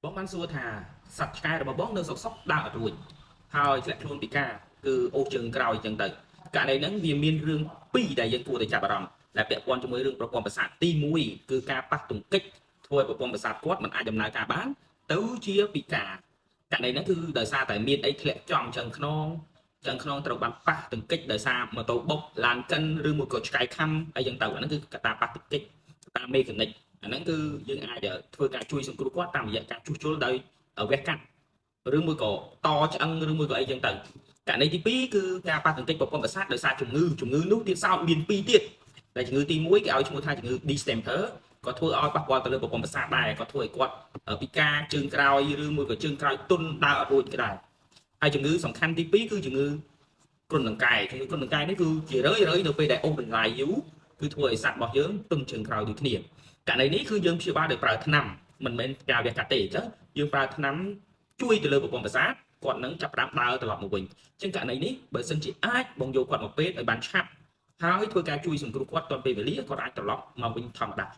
បងបានសួរថាសត្វឆ្កែរបស់បងនៅសុកសុកដើរអត់រួចហើយធ្លាក់ខ្លួនពិការគឺអូសជើងក្រោយអញ្ចឹងទៅករណីហ្នឹងវាមានរឿងពីរដែលយើងគួរតែចាប់អារម្មណ៍ដែលពាក់ព័ន្ធជាមួយរឿងប្រព័ន្ធប្រសាទទី1គឺការប៉ះទង្គិចធ្វើឲ្យប្រព័ន្ធប្រសាទគាត់មិនអាចដំណើរការបានទៅជាពិការករណីហ្នឹងគឺដោយសារតែមានអីធ្លាក់ចំឆ្អឹងខ្នងឆ្អឹងខ្នងត្រូវបានប៉ះទង្គិចដោយសារម៉ូតូបុកឡានកិនឬមួយក៏ឆ្កែខំអីចឹងទៅអាហ្នឹងគឺកត្តាប៉ះទង្គិចកត្តាមេកានិក អាហ្នឹងគឺយើងអាចធ្វើការជួយសង្គ្រោះគាត់តាមរយៈការជួសជុលដោយវះកាត់ឬមួយក៏តឆ្អឹងឬមួយក៏អីចឹងទៅករណីទី2គឺការប៉ះទង្គិចប្រព័ន្ធប្រសាទដោយសារជំងឺជំងឺនោះទៀតសោតមាន2ទៀតដែលជំងឺទី1គេឲ្យឈ្មោះថាជំងឺ distemper ក៏ធ្វើឲ្យប៉ះពាល់ទៅលើប្រព័ន្ធប្រសាទដែរក៏ធ្វើឲ្យគាត់ពិការជើងក្រោយឬមួយក៏ជើងក្រោយទន់ដើរអត់រួចក៏ដែរហើយជំងឺសំខាន់ទី2គឺជំងឺគ្រុនដង្កែជំងឺគ្រុនដង្កែនេះគឺជារឿយរឿយនៅពេលដែលអូសបន្លាយយូរគឺធ្វើឲ្យសត្វរបស់យើងទន់ជើងក្រោយដូចគ្នា ករណីនេះគឺយើងព្យាបាលដោយប្រើថ្នាំមិនមែនការវះកាត់ទេអញ្ចឹងយើងប្រើថ្នាំជួយទៅលើប្រព័ន្ធប្រសាទគាត់នឹងចាប់ផ្ដើមដើរត្រឡប់មកវិញអញ្ចឹងករណីនេះបើសិនជាអាចបងយកគាត់មកពេទ្យឲ្យបានឆាប់ហើយធ្វើការជួយសង្គ្រោះគាត់ទាន់ពេលវេលាគាត់អាចត្រឡប់មកវិញធម្មតា។